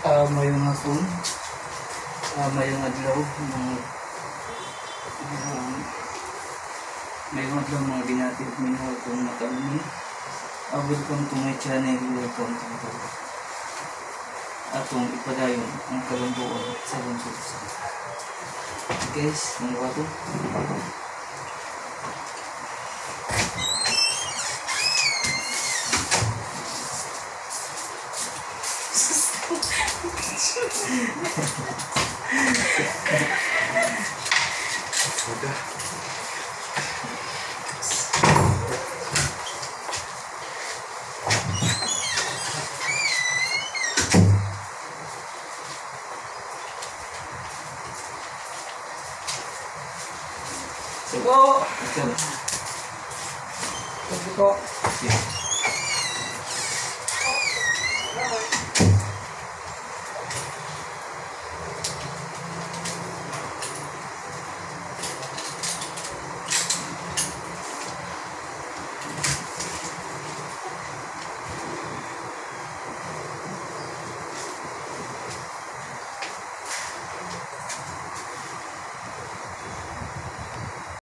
Mayong hapon, mayong adlaw, mga mayong adlaw, mga binati ug minahal kong matauni. Welcome to my channel, welcome to my vlog. Atong ipadayon ang kalambuan sa lungsod sa. Guys, mga wato. Udah. So, Po. ikaw. Sabi ko. Sige.